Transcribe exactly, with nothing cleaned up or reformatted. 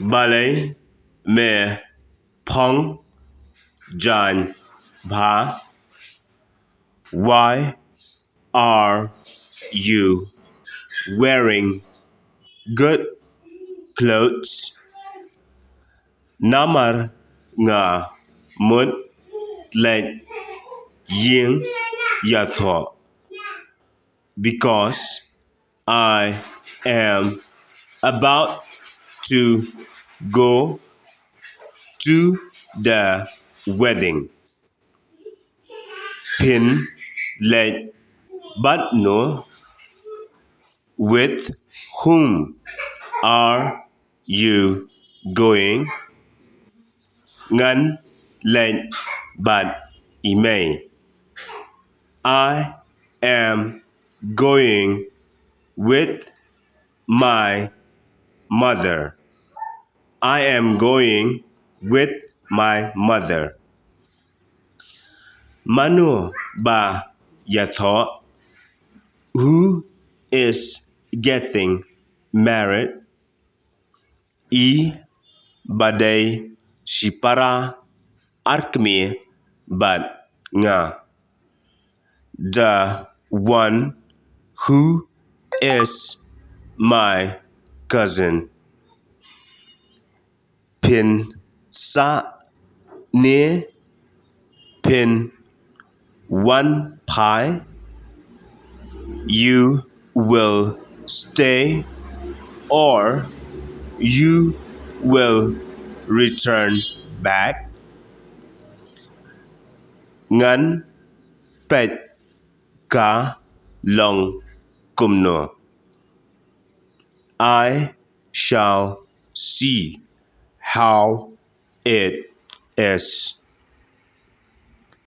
Balei me phong jaiñ bha? Why are you wearing good clothes? Namar nga mut leit ïing ïathoh. Because I am about to go to the wedding. Phin leit bad no? With whom are you going? Ngan leit bad i mei. I am going with my mother. I am going with my mother. Mano ba ïathoh? Who is getting married? I ba dei shipara ar kmie bad nga. The one who is my cousin. Phin sah ne phin wan phai? You will stay or you will return back? Ngan peit ka long kumno. I shall see how it is.